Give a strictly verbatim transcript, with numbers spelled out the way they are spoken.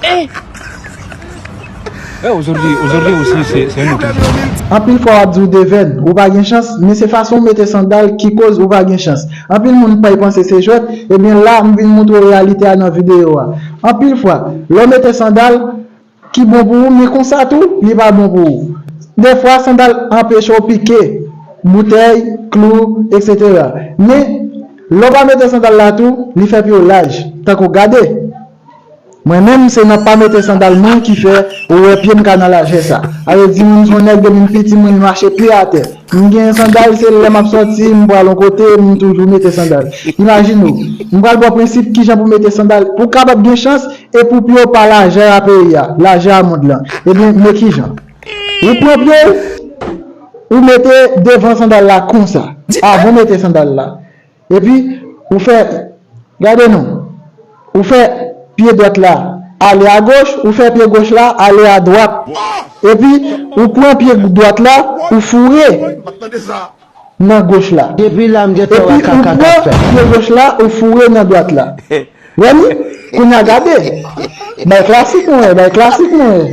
Eh, aujourd'hui, aujourd'hui aussi, c'est c'est un autre jour. Anpil fwa w ap di w devèn, ou pa gen chans, men se fason w mete sandal ki koz ou pa gen chans. Anpil moun pay panse se jwèt, ebyen la m vin montre w reyalite a nan videyo a. Anpil fwa, lè w mete sandal ki bon pou ou, men konsa tou, li pa bon pou ou. Defwa, sandal anpeche w pike boutèy, klou, etsetera. Men, lè w pa mete sandal la tou, li fè pye w laj, tankou gade. Mwen menm, se nan pa mete sandal mwen ki fè ou wè pye m ka nan lajè sa. A vle di, mwen se yon nèg depi m piti, mwen mache pye atè. M gen sandal, se lè m ap sòti, m pral yon kote, m toujou mete sandal. Imajine w, m pral ba w prensip kijan pou mete sandal, pou w kapab gen chans e pou pye w pa lajè a peyi a, lajè a mond lan. Ebyen, men kijan. Ou pran pye w, ou mete devan sandal la konsa, avan w mete sandal la. Epi, ou fè, gade non, ou fè pye dwat la ale agoch, ou fè pye goch la ale adwat. Epi, ou pran pye dwat la, ou foure nan goch la. Depi la m gentan Epi, wè ou kaka k ap pran fèt. Pye goch la, ou foure nan dwat la. Wè li? Kounye a gade. Bay klasik mwen, bay klasik mwen.